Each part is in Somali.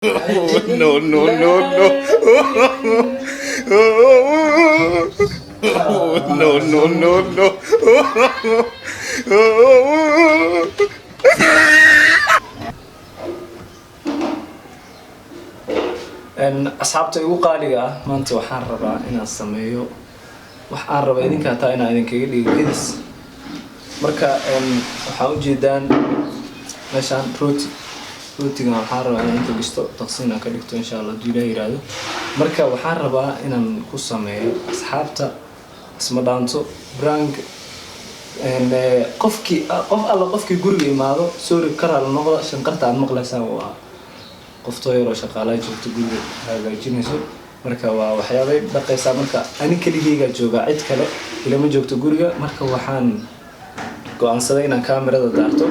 No, no, no, no. No, no, no, no. Asxaabta igu qaaliga ah, maanta waxaan rabaa inaan sameeyo wax aan raba idinka hataa inaan idinkaga dhigo kedis. Marka waxaan ujeedaan meeshaan rooti. Rootigan waxaan rabaa inaan inta gishto, taqsiin aan ka dhigto, insha Allah, hadduu Ilaah yiraahdo. Marka waxaan rabaa inaan ku sameeyo asxaabta isma dhaanto prank. Qofkii, qof alla qofkii guriga imaado, sorry, karaal noqda, shanqarta aad maqlaysaan waa qoftoo yaroo shaqaalaha joogto, guriga hagaajinayso. Marka waa waxyaabay dhaqaysaa. Marka ani keligeygaa joogaa, cid kale ilama joogto guriga. Marka waxaan go-aansaday inaan kaamirada daarto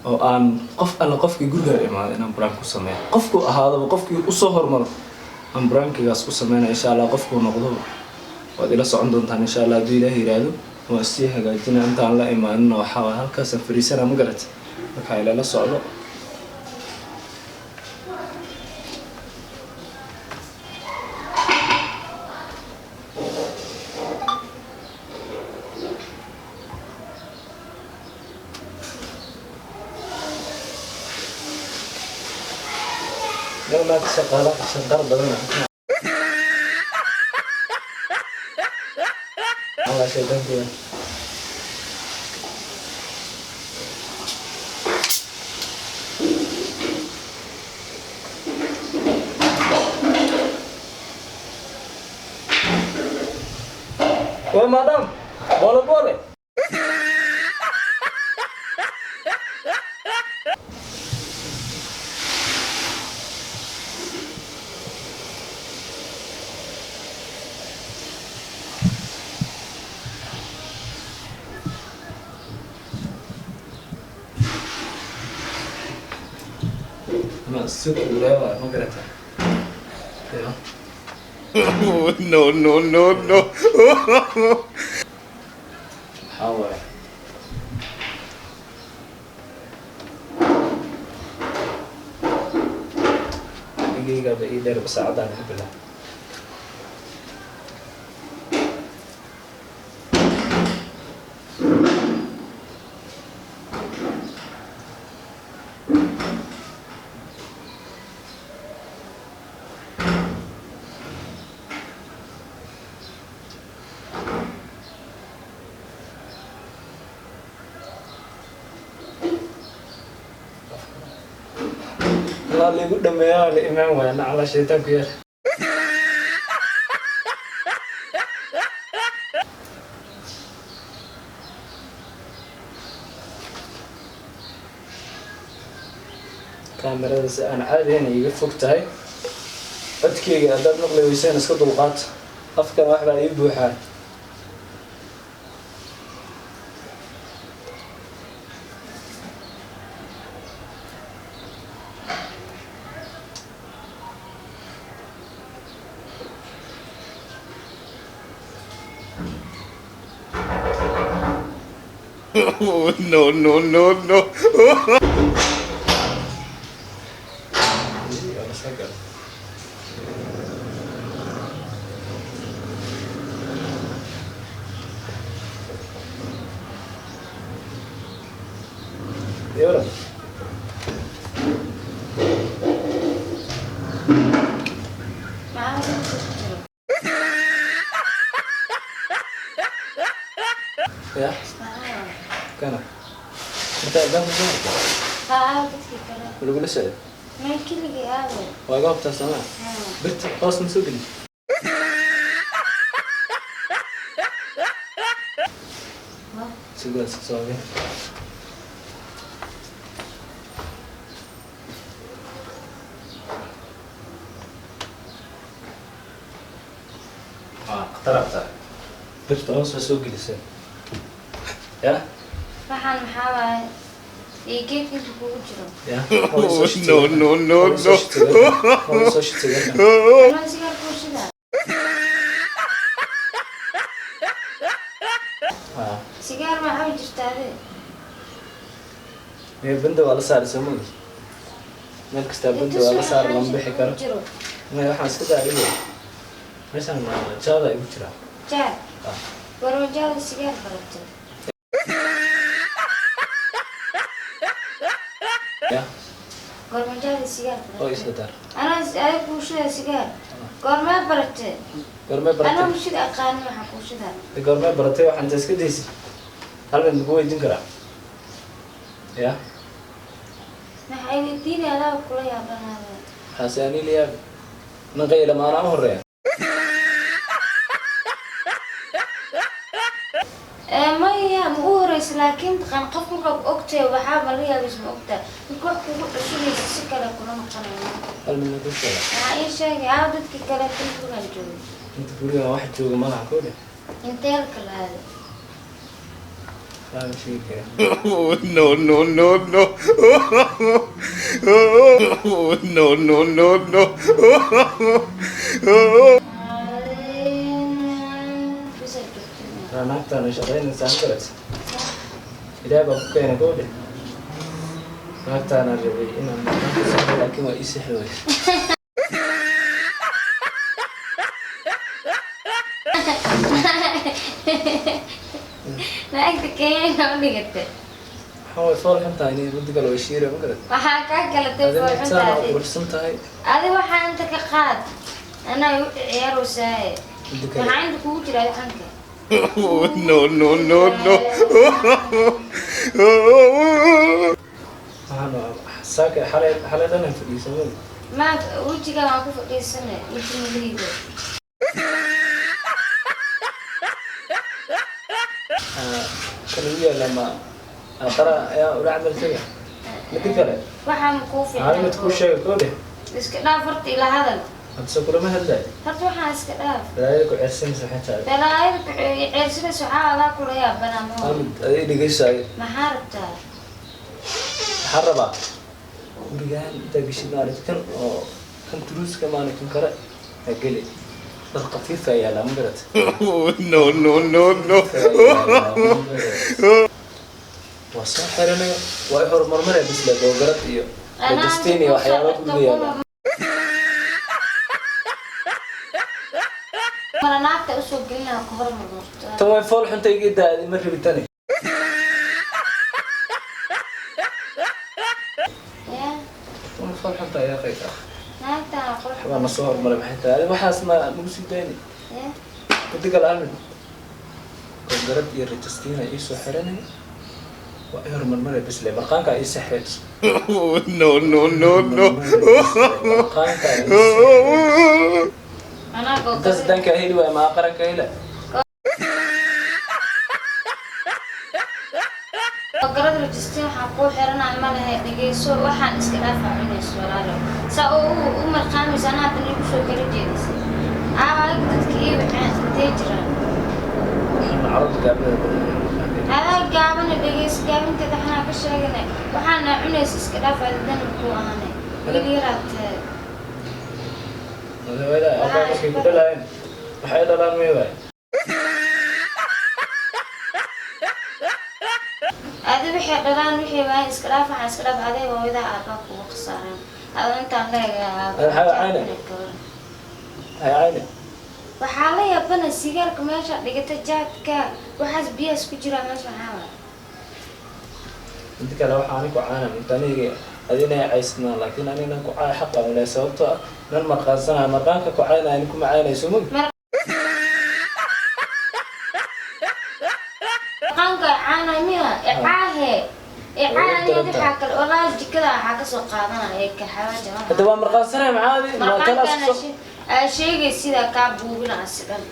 oo aan qof alla qofkii guriga imaado inaan prank ku sameeyo. Qofku ahaadaba, qofkii usoo hormaro aan prankigaas ku sameynaya, insha Allah. Qofkuu noqdo waad ila socon doontaan, insha Allah, hadduu Ilaah yiraahdo. Waa sii hagaajina intaan la imaanina. Waxaa waay halkaasaan fariisana, ma garat? Marka ilala socdo. Naag shaqaala shanqar badan. Allah shaydaanku. Wah, madam, boleh boleh. Ama suuq leewa, ma garataa? Ya. No, no, no, no. Maxaa waaye? Dhigaygaaba ii dheer saacadaan ku bilaa. Allah liigu dhameeyaa, la imaan waaya, nacala shaytaanku yar. Kaamirada si aan caadiyan iiga fog tahay. Codkeyga haddaad maqli weyseen, iska dulqaata. Afkan wax baa ii buuxaa. No, no, no, no. Waa la soo galay. Yora. Maxaa ku jiro? Ya, Maxaa? Kana. Inta albaabka soo martay? Haa, dadkii kale. Ma lagula socday? Meel keligii aabe. Waa iga hubtaa soomaa? Haa. Birta hoos ma soo gelin? Sugaas soo habeen. Waa khatar abtaa. Birta hoos waa soo gelisay. Ya? Waxaan maxaa waaye? Iyo geedka inta kugu jiro. Ya? No, no, no, no. Soo shitay. Anaa sigaar kuu shidaa. Ah. Sigaar ma cabi jirta adi? Ee, banda waa la saaray, soo ma ogi? Meel kastaa banda waa la saar, lama bixi karo. Maya, waxaan iska daa igu meeshaan jaada igu jiraa. Jaad? Ah. Warwajaada sigaar baratay? Ya. Goormajaada sigaar Oo baratay? Isla daar. Anaa adiga kuushida sigaar goormee baratay? Goormee Anaa baratay? Mushida aqaanin waxaa kuushida. Goormee baratay? Waxaan inta iska daysid, hal mid maku weydiin karaa ya? Maxay weydiinaya? Adaa kula yaabanaada. Waxaase ani la yaabi nin qayla maanaa u horeeya. Maya, ma u horeysa, laakiin taqaan qof markaa ku ogtahay waxaaba la yaabaysa. Ma ogtahay marka wax kugu cusubeysa si kale kula noqonayo. Hal mid maku sheega. Maxaa ii sheegay? Aaw dadkii kale kan gurigan jooga? Inta gurigan wax jooga malaha koo dheh. Intee la kala aaday? Waa ma sheegi karaa. No, no, no, no. No, no, no, no. Bisa joogtay. Waa naagtaana shaqaynaysaa, ma garat? Ilaah baa ku keena koo dheh. Naagtaana rabay inaan maqan saxo, laakiin waa ii sixi weyse. Naagta Kenyana u dhigatay. Waxaa way fool xun tahay inay muddo kale way shiira, ma garat? Waxaa kaa galatay. Adina intaana foolxuntaadi. Quruxsan tahay. Adi waxaa inta ka qaad, anaa igu ciyaarosaaye. Muddo kale. Maxaa inta kugu jira xanka? No, no, no, no. Waxaan waa saaka xalay xalay dhan aan fadhiisan ma. Ma wejigaa waan ku fadhiisanay, weji malihiida. Kan ugu yaala ma aqara ayaa ula camal taga mid kale. Waxaa ma kuu Hal mid kuu fiican? Sheega koo dheh. Iska dhaaf horta, ila hadal. Hadse kulama hadlay. Horta waxaan iska dhaaf. Balaayada ku ceersanaysa waxay tahay. Balaayada ku ceersanaysa waxaa adaa kula yaabanaa Hal ma. Mid adiga dhegeysayo. Maxaa rabtaa? Waxaan rabaa gurigaan intaa geshid maaragta kan oo kan turuuska maaragta kan kale ha geli, dhar khafiif ayaa yaallaa, ma garat? No, no, no, no. Waa soo xiranaya, waa i horumarmaraya bisle googarad iyo rajastiin iyo waxyaaba guriga yaalla. Mara naagta usoo gelinaa ku hormarmarto. Tan way fool xunta, iga daadi, ma rabitani. Ya. Tan way fool xunta ayaa qayb ah. Naagtaan qurux. Waxbaa na soo hormaray, maxay tahay? Adiga waxaas ma nagu sii dayni. Ya. Muddo kale hal mid googarad iyo rajastiina ii soo xiranaya, waa i horumarmaraya bisle marqaanka ii saxayso. No, no, no, no. Marqaanka ii saxayso. Anaa Intaas googarad. haddaan kaa heli waaya, maa qaran ka hela? Googarad rajistiin waxaan kuu xiranaya ma lehe. Dhegeyso, waxaan iska dhaafa cunayso walaalo, saa oo u marqaamaysa anaa hadda igu soo kala jeedisay. Aaw ayaga dadka ii waceen intee jiraan? Carruurta gaabnida badan. Adaa gaabana, dhegeyso, gaabinteeda waxaan ka sheeganay waxaana cunaysa iska dhaaf, adidana kuu ahanay wiil yaraad tahay. Hooyada aabbaha markay ku dhalaayeen waxay dhalaan may waay. Adi waxay dhalaan wixii waayan iska dhaaf, waxaan iska dhaaf. Adee hooyadaa aabbaa kugu khasaareen adoo intaan leegahay. Maxaa cayna? Hay cayne. Waxaa la yaabana sigaarka meesha dhigata, jaadka, waxaas biyahaas ku jiraa meesha, maxaa waay? Inta kale waxaa ani ku caana inta aniga adina caysnaa, laakiin anigana ku caay xaq aan leeyahay, sababtoo ah nan marqaansanaya marqaanka ku caynaya ani kuma caynayso mug. Marqaanka caana miya icaahe icaa aniga waxaa kale walaahi jikada waxaa kasoo qaadanaya kaxawaaja. Hadda waa marqaansanaya, maxaadi ma kala Marqaankaan aa sheegay sidaa kaa buubina asi dhan.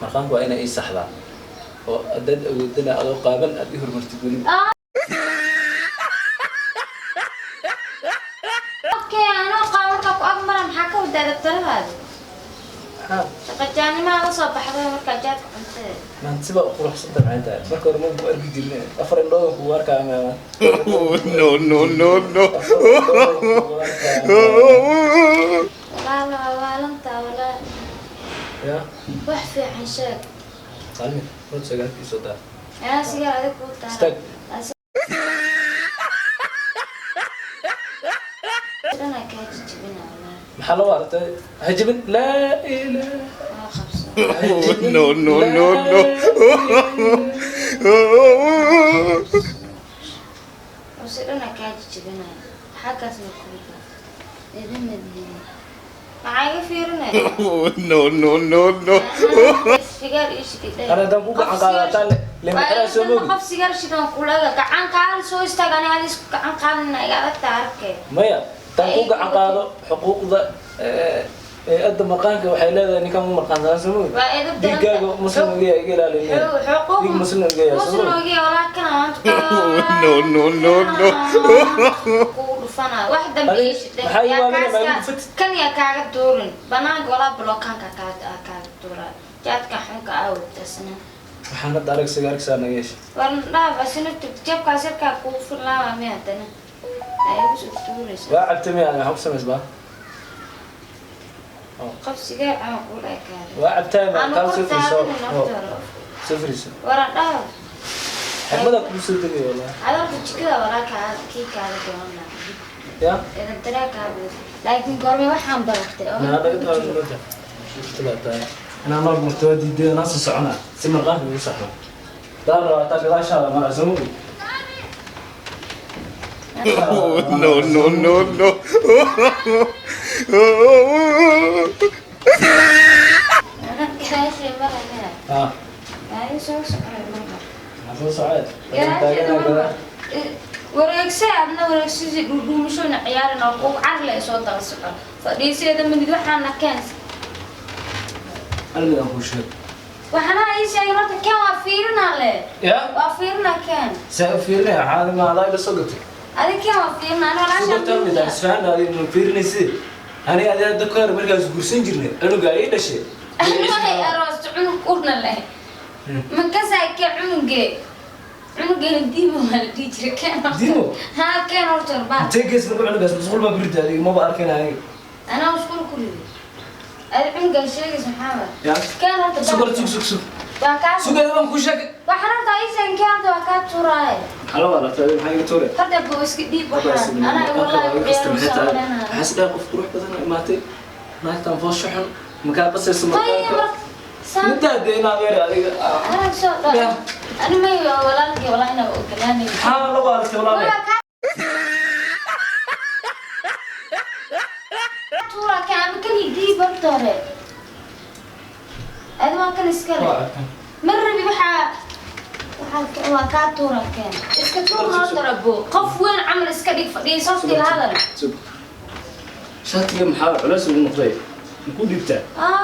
Marqaanku waa inay ii saxdaa oo haddaad awoodana adoo qaaban aad ii hormartid weliba. Okay, anoo qaa markaa ku agmara, maxaa ka wadaa dabtaradaada? Maxaa? Shaqajaanimaha la soo baxday markaa jaadka cuntada. Maanta siba u quruxsanta maxay tahay? Marka hore ma ku arki jirnay, afar indhooda kugu arkaya maama. No, no, no, no. Walaalo waa waalantaa walaa. Ya. Wax fiican sheeg. Qalmi rood sagaalkiisoo daa. Anaa sigaar adig kuu taara. Istaag. Kaa jijibinaa walahi. Maxaa loo aragtay? Hajibin, laa ilaaha. Waa qabso. No, no, no, no. Ose dhana kaa jijibinaya. Xaggaasna kuuga. Idin madhiin. Maxaa iga fiirinaya? No, no, no, no. Sigaar ii shidhay. Ana haddaan ku gacan qaadataa le maxaa soo mogi? Qof sigaar shidan kulaga gacan qaadi soo istaag, ani aad isku gacan qaadina iga adagta arkay. Maya, tan ku gacan qaado xuquuqda adda marqaanka waxay leedahay ninkan u marqaansanaa soo mogi. Waa edeb daran. Dhiiggaaga muslim uga iga ilaalinaya. Xuquuq Dhiig muslim uga yaa soo muslim mogi. uga walaa kana maanta. No, no, no, no. Kugu dhufanaa wax dambe Adiga, ii shidhay. maxaa ii Yaa waaminaya, ma igu kaaska- dhufatid? Kan yaa kaaga duurin banaanka walaa blookaanka kaaga kaaga duuraa jaadka xunka aawdasna. Waxaan hadda arag sigaarkisaa naga yeeshay. War dhaaf asina tug jabkaas yarkaa kugu furlaama mi haddana ay igu soo tuuraysa. Waa cabtay miya? Maxaa ku samaysbaa? Qof sigaar ama kula ekaada. Waa cabtaay ma Ama kaal kor soo fariiso. taagan horta. Soo fariiso. Waran dhaaf. Xigmada kugu soo degay wallahi. Adalka jikada walaa kaa kii kaaga doonaa. Ya. Eedadaraa kaa buud laakiin goorme waxaan baratay oo Naa halka laga ku taalo jiro. nota. Talaata. Inaan nool martaba diiday anaa soo soconaa si marqaanka ugu saxo. Daar rabaa taa gadaashaada maraa soo mogi. No, no, no, no. Anaa gadaashii maraya. Ah, Ay soo soconay marka. maxaa soo socday? Gadaasheeda marka. Wareegse adna wareegsidii dhuudhuumashona ciyaarin oo kugu carle soo daba socon fadhiiseeda minid waxaana keens. Hal mid aan kuu sheego. Waxaana ii sheegay horta keen waa fiirinaa le. Ya? Waa fiirinaa keen. Saa u fiirinaya caadi ma adaa ila soo gatay. Adi keen waa fiirinaa ani Soo gatay mid aan walaashaa. isfahan adiga ma fiirinaysid. Ani adiga hadda ka hor markaas guursan jirnay cunuga ii dhashay. Waxay aroosta cunug urna leh. Ma kasaa kee cunuge cunugeena diimo waa la dhihi jiray keen horta. Diimo? Haa, keen horta baa. Intee gees marka cunugaas musqul baa ku riday adiga maba arkin aniga. Anaa musqul ku riday. Adi cunugaan sheegaysa maxaa waa? Ya? Keen horta Sug baa. hor, sug, sug, sug. Waa kaa. Sugeeda baan kuu sheegay. Waxaan horta ii sheegin keen horta waa kaa tuuraaye. Maxaa la walaatay? Maxaa iga tuuray? Horta buu iska dhiib waxaan anaa wallahi ciyaar. Maxaa sidhaa qof qurux badan oo imaatay naagtan foosha xun makaa qasayso Maya markaanka mar saan intaa dee inaad weer adiga anaa soo dhaa ani may walaalkii walaa inaa ogolaanay. Maxaa la waalatay walaalay? Waa kaa tuura keen ama kan ii dhiib horta hore. Adi waa kan iska leh. Ma rabi waxaa waxaa waa kaa tuura keen iska tuur noo darabo qof weyn camal iska dhig fadhiiso horta ila hadal. Shaatiga maxaa culays ugu noqday? Makuu dhiibtaa?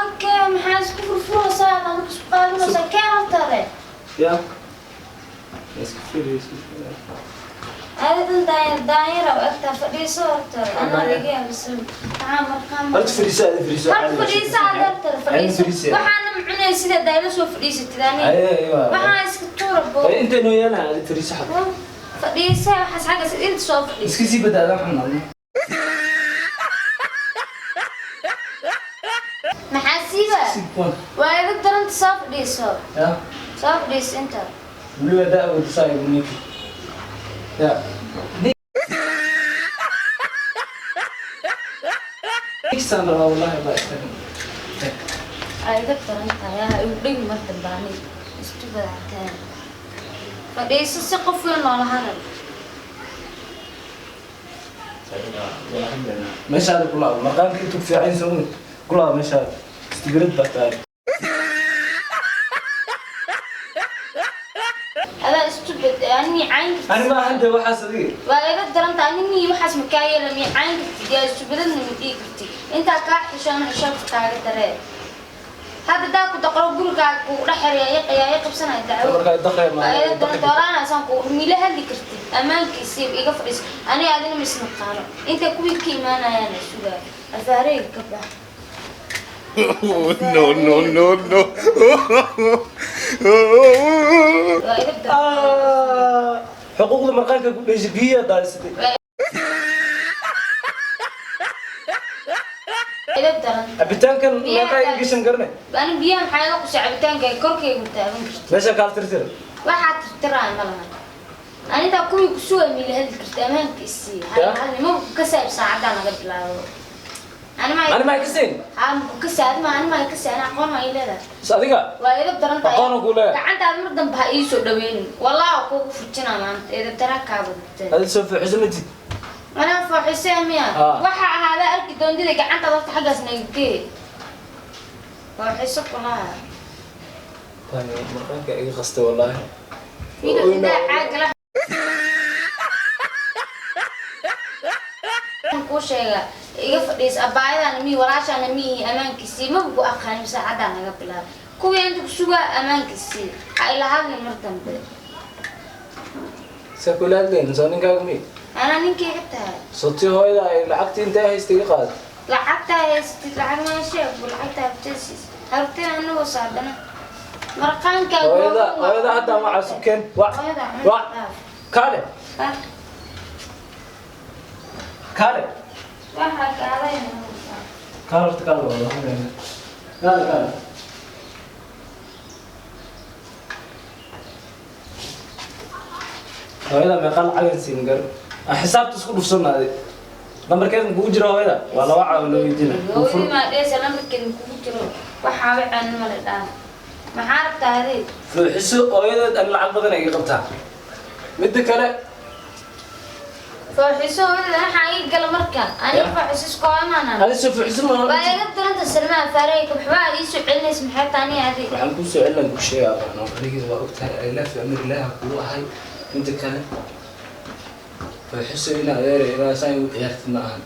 Okay, maxaa isku furfuraysaa ama isku qaadinaysaa? Keen horta hore. Ya iska fiiriyeysa. Aadan daayar daayar oo agtaa fadhiiso horta hore anaa dhiga mise maxaa markaan Horta fadhiiso, aad fadhiiso. Horta fadhiiso aad horta fadhiiso. Waxaana macunay sida daayla soo fadhiisatid ani. Waxaan iska tuura bo. Intay noo yeelan aad fadhiiso xad. Fadhiisa waxaas xagga inta soo fadhiiso. Iska sii badaada waxaan adna. Maxaa siiba? Sii kuwan. Waa iga daranta, soo fadhiiso. Ya. Soo fadhiiso inta. Weliba daa awoodda saa igu ninki ya ninkisaan rabaa wallahi baa istagan. Ay iga daran tahay ha igu dhigi mar dambe ani istu badataan. Fadhiiso si qof weyn loola hadal. Meeshaada ku laabo marqaanka intuu fiican soo ku laabo meeshaada istigrad baa tahay. Adaa istu bad ani cayn. Ani ma ahan dee waxaas adiga. Waa iga daran tahay ani waxaas makaa yeela mi cayn kartid yaa istu badadna ma dhigi kartid intaa kaa xishoona xishoobka kaaga daree hadda daa ku daqro gurigaaga kugu dhex xereeya yaa i qabsanaya dacwo. Markaa daqaya ma Waa iga daran tahay walaana saan ku mila hadli kartid ammaankiisii iga fadhiis ani adina ma isnaqaano inta kuwii ka imaanayaan sugaa afaareyga ka bax. No, no, no, no. Waa iga daran. Xuquuqda marqaanka ku dheeshay biyaa daadisatay. Waa iga daran. Cabitaankan meeqaa iga gashan garanay? Ani biyaha maxaa iga qusay? Cabitaanka korkayga taaban kartid. Meesha kaala tirtira. Waxaa tirtiraya ma lahan. Aniga kuwii ku sugay mila hadli karta amaanka isii. Ya? Hal ma ka saab saacada laga bilaabo. Ani ma Ani ma ka siin? Ha ma ka saab ma ani ma ka saab aqoon ma ileedahay. Is adiga? Waa edeb daran tahay. Aqoon ku leeyahay. Gacantaada mar dambe ha ii soo dhaweynin. Wallaahi kugu fujinaa maanta edeb daran kaa badatay. Adi soo fuuxisa ma tid. Anaa fooxisee miya? Ah. Waxa ahaada arki doontida gacantaada horta xaggaas naga gee. Fooxiso kulaha. Marqaanka iga qastay wallaahi. Wiilka intaa caagala kuu sheega iga fadhiis abaayadana miyi walaashaana miyihi ammaankiisii maba ku aqaanin saacaddaa naga bilaaba kuwii inta ku sugaa ammaankiisii ha ila hadlin mar dambe. Saa kula hadlayn soo ninkaaga mi? Anaa ninkayga tahay. Soo tii hooyada ay lacagtii intay haystay iga qaaday. Lacagtaa haysatid lacag maa sheeg lacagtaa habtasiis hartida anagoo saadana marqaankaaga. Hooyada hooyada hadda waa cusubkeen. Wac hooyada wac kaale kaale. Waxaa kaalayna. Kaale horta kaale waa kaale kaale. Hooyada meeqa lacagan siin gar? Aan xisaabta isku dhufsanaaday. Lambarkeed ma kugu jira hooyada? Waa laba caawa loo weydiina. Hooyadii maa dheesa lambarkeeda kugu jiro waxaa wacaan male dhaan maxaa rabtaa adeeg? Fuuxiso hooyadeed ani lacag badan ay iga qabtaa. Midda kale fooxiso hooyada waxaa ii gala marka aniga fooxiso isku imaanaan. Adi soo fuuxiso ma waa iga daranta Salmaan faareyka waxbaa ii soo celinaysa maxay tahay aniga adeeg? Waxaan kuu soo celinaa kuu sheegaa aqoon aniga waa ogtahay I love you amir ilaaha kugu ahay. Midda kale fuuxiso ina adeer inaa saan igu ciyaartid ma ahan.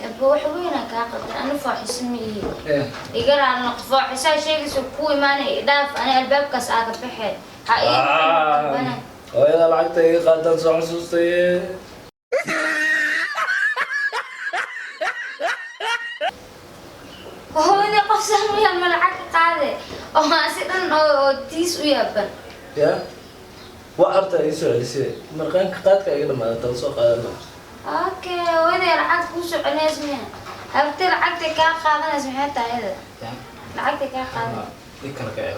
Abba wax weyn aa kaa qaldan ani fooxiso ma ihi. Eh. Iga raali noqo fooxisaa sheegaysa ku imaanay dhaaf ani albaabkaas aaga baxee ha ii dambana. Hooyada lacagta iga qaadan soo xasuustay. Hooyadii qof sahmayaan ma lacag ka qaade oo aan si dhan oo tiis u yaaban. Ya waa horta ii soo celisay marqaanka qaadka iga dhamaada tan soo qaadana. Okay hooyadii lacag kuu soo celinaysa miya habtay lacagtay kaa qaadanaysa maxay tahay iyada? Ya lacagtay kaa qaadan. Ii kala kacay.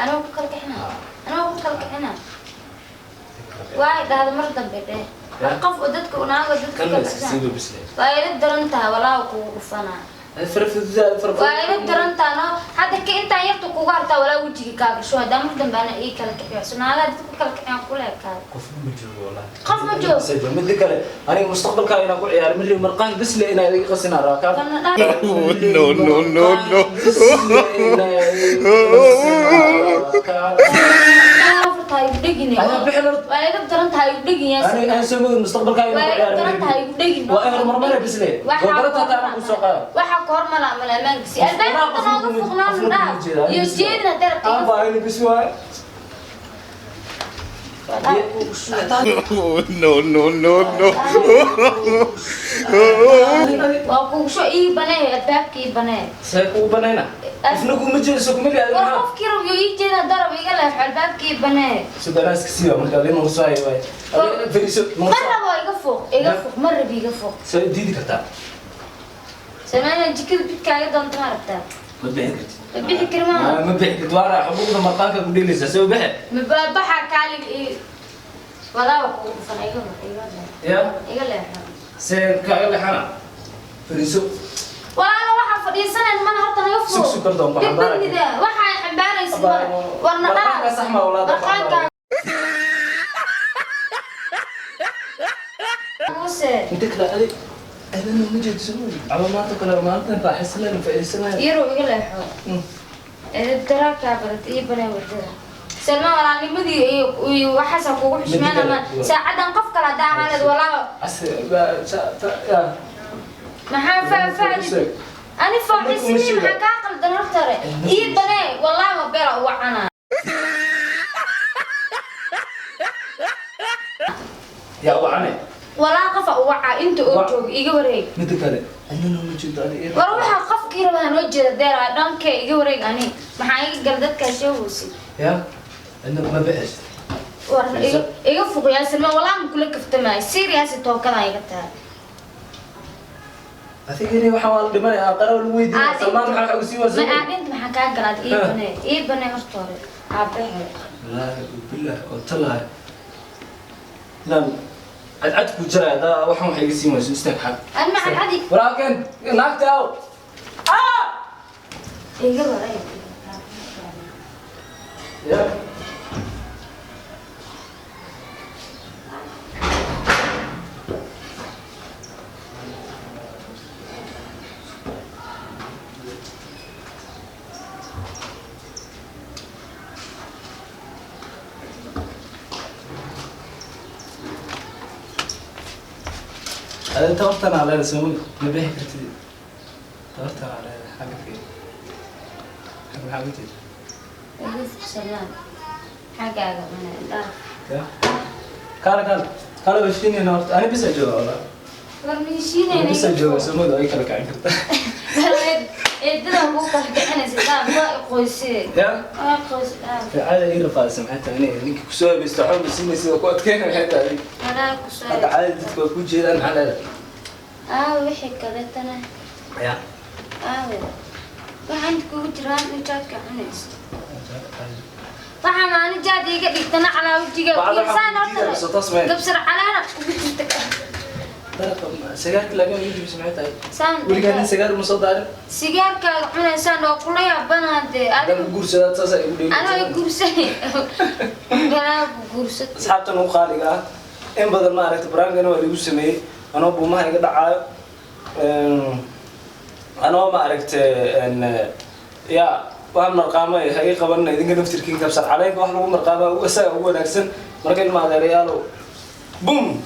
Anoo ku kala kicina anoo ku kala kicina waay dhahda mar dambe dheh qof oo dadka unaago dadka kan kala iska kicina. siiba bisle. Waa ila daran tahay walaahi kugu dhufanaa. Farfudaa farfudaa. Waa ila daran tahay no hadda ka intaa yarta kugu hartaa walaa wejiga kaa gasho haddaa mar dambe ana ii kala kiciyo sunaadaha dadka kala kiciyaan kula ekaada. Qof ma joogo wallaahi. Qof ma joogo. Midda kale aniga mustaqbalkaaga inaan ku ciyaaro miri marqaan bisle inaa iga qasinaa rabaa kaa. Kana dhaa No, no, no, no. Afarta igu dhegin. Ayaa bixin horta. Waa iga daran tahay igu dhegin yaa. Aniga aan soo moodin mustaqbalkaaga inaan Waa ku iga ciyaaro. daran tahay igu dhegin. Waa in horumar bisle. Gobolada taa anaa kuu soo qaada. Waxaa ku hormara male ammaankiisi albaabka nooga fuqnaan dhaa iyo jeedna darabta Aan iga baa ini bis waaye. Walaahi kugu shubay. No, no, no, no. Waa kugu soo ii banee albaabka ii banee. See kugu banayna? Qofna kuma jeedo soo kuma liyaadin War maxaa? qofkii rab iyo ii jeeda darab iga leexo albaabka ii banee. Sudanaa iska siiba marka adin nursaayo waaye. Adiga fariiso Ma nursaa. rabo iga fuuq iga fuuq ma rabi iga fuuq. See diidi kartaa? Sameyna jikada bidkaaga doonto ma rabtaa? Ma bixin kartid. Ma bixi kari maaha. Ma bixin kartid waa raa xuquuqda marqaanka ku dheelaysaa see u bixi. Ma baxa kaalig ii walaa kugu dhufan iga iga leexo. Ya Iga leexo. See kaaga leexana? Fariiso. Walaalo waxaa fadhiisanayn mana horta naga fuuq. Sug sug karto, waan Dhib xambaaraya. badnida waxaa xambaaraysid male. Warna dhaa. Marqaanka sax ma walaal. Marqaanka. Muuse. Inta kale adig adana ma jeedo soo moodi. Caba maanta kale maalintan raaxaysanayna faa'iidaysanayna. Yarow iga leexo. Edeb daraa kaa badat ii banee wadada. Salma walaalnimadii iyo waxaas aan kugu xushmeyn ama saacadan qof kale haddaa ahaanayd walaalo. Ase ba sa ta ya. Maxaa faahfaahin? Ani faaxisinii maxaa kaa qaldan horta hore? Ii banee wallaahi ma beela uga canaa. Yaa wacane. Walaa qofa u wacaa inta oo joogo iga wareeg. Midda kale adana ma jeedo adiga. War waxaa qofkii rabaa noo jeeda deer dhankee iga wareeg ani. Maxaa iga gal dadkaa sheegaysid? Ya adna ma bixis. War iga fuqyaa Salma walaa ma kula kaftamaayo. Serious tookadan iga tahay. Adigani waxaa waa la dhimanaya, aqara lagu weydiinaya. Salmaan maxaa wax ugu sii Ma waasay? aadinta maxaa kaa galaad? Ii banee, ii banee horta hore aabahe. Wallaahi bilah oo talahay inaan cadcad ku jaraya haddaa waxaan wax iga siin wayso. Istaag xag. An ma cadcadi. Walaalkeen naagta aw. Iga waray. Ya. Ada tabartan aa leedahay soo ma bixi kartid. Tabartan aa leedahay. Xagga fiiri, xagga maxaa uga jeeda? Iga fursadaan xaggaaga mana dhaaf. Ya kaale, kaale, kaale, heshiinayna horta. Ani bisa jooga walaa. War Ani miishiinayna. Bisa jooga soo ay kala kacin kartaa. Eedada kuu kala kicinaysa, dhaaf, waa i qoysee. Ya. Waa i qoyse, dhaaf. Caada ii rafaadisa maxay tahay? Inay ninka kusoo habaysto waxba ma siinaysid oo ku adkeynaya maxay tahay? Walaa kusoo. Hadda caada dadka waa ku jeedaan, maxaa leedahay? Aawe wixii kaleetana? Ya. Aawe waxaan kugu jiraan in jaadka cunaysa, waxaa maalin jaad iiga dhigtana calaa wajiga. Bacda waxaa Insaan ku horta diidayso, taas meen. Gabsar caleena kugu jirta. Daraqa sigaarka laakiin ugu jibisa maxay tahay? Saan. Weligaa nin sigaar uma soo daarin. Sigaarkaaga cunaysaan oo kula yaabanaa dee. Haddaan Adigu ku guursadaad saas ay igu dheeli. Anoo i guursanay, galaa ku guursatay. Asxaabtan ugu qaaliga ah, in badan ma aragta barnaamijkan waa lagu sameeyey anoo buumaha iga dhacaayo, anoo ma aragta ya waan marqaamay. Ha ii qabanina idinka naftirkiin. Kabsar caleenka wax lagu marqaama isaga ugu wanaagsan. Marka ilma adeerayaalow, bum.